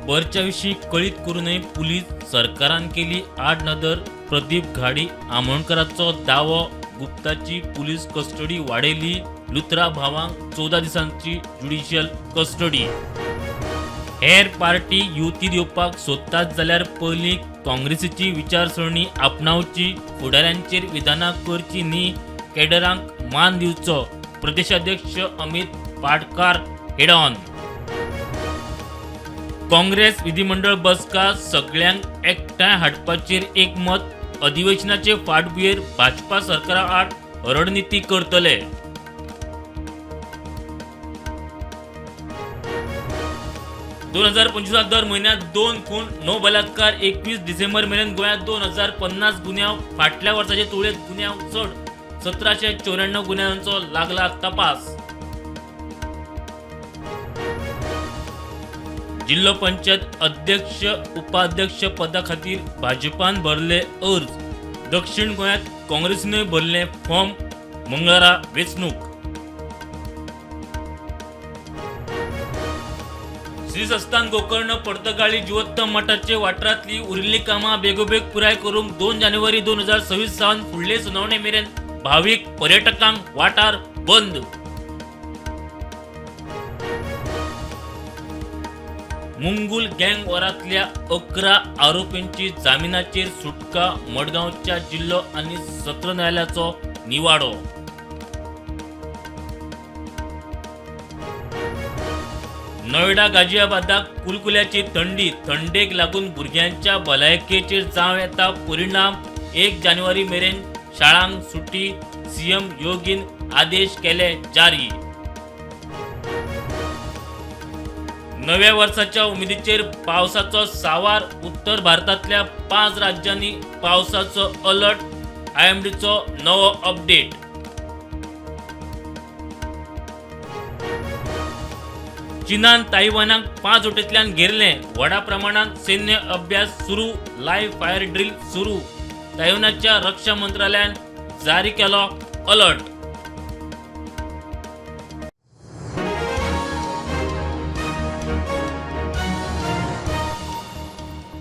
बर्चा विशीं कळीत करूनय पुलीस सरकारान केली आडनदर. प्रदीप घाडी आमोणकराचो दावो. गुप्ताची पुलीस कस्टडी वाडयली. लुथरा भावांक 14 दिसांची ज्युडिशियल कस्टडी. हेर पार्टी युती दिवपाक सोदतात जाल्यार पयलीं काँग्रेसीची विचारसरणी आपणावची. फुडाऱ्यांचेर विधानां करची न्ही, केडरांक मान दिवचो. प्रदेशाध्यक्ष अमित पाटकार हेड ऑन. काँग्रेस विधिमंडळ बसका सगळ्यांक एकठांय हाडपाचेर एकमत. अधिवेशनाचे फाटभुंयेर भाजपा सरकारा आड रणनिती करतले. 2025 दर म्हयन्यात 2 खून, 9 बलात्कार. 21 डिसेंबर मेरेन गोंयांत 2050 गुन्यांव. फाटल्या वर्साचे तुळेंत गुन्यांव चड. 1794 गुन्यांवांचो लागला तपास. जिल्हो पंचायत अध्यक्ष उपाध्यक्ष पदा खातीर भाजपान भरले अर्ज. दक्षिण गोंयांत काँग्रेसीनूय भरले फॉर्म. मंगळारा वेंचणूक. श्री संस्थान गोकर्ण पर्तगाळी जिवोत्तम मठाचे वाठारांतली उरिल्लीं कामां बेगोबेग पुराय करूंक 2 जानेवारी 2026 सावन फुडले सुनावणे मेरेन भावीक पर्यटकांक वाठार बंद. मुंगूल गँग वॉरांतल्या 11 आरोपींची जामिनाचेर सुटका. मडगांवच्या जिल्हो आनी सत्र न्यायालयाचो निवाडो. नोएडा गाजियाबादाक कुलकुल्याची थंडी. थंडेक लागून भुरग्यांच्या भलायकेचेर जावं येता परिणाम. 1 जानेवारी मेरेन शाळांक सुटी. सीएम योगीन आदेश केले जारी. नव्या वर्साच्या उमेदीचेर पावसाचो सावार. उत्तर भारतांतल्या 5 राज्यांनी पावसाचो अलर्ट. आयएमडीचो नवो अपडेट. चीनान तायवानाक 5 वटेंतल्यान घेरलें. व्हडा प्रमाणांत सैन्य अभ्यास सुरू. लायव्ह फायर ड्रील सुरू. तायवानाच्या रक्षा मंत्रालयान जारी केलो अलर्ट.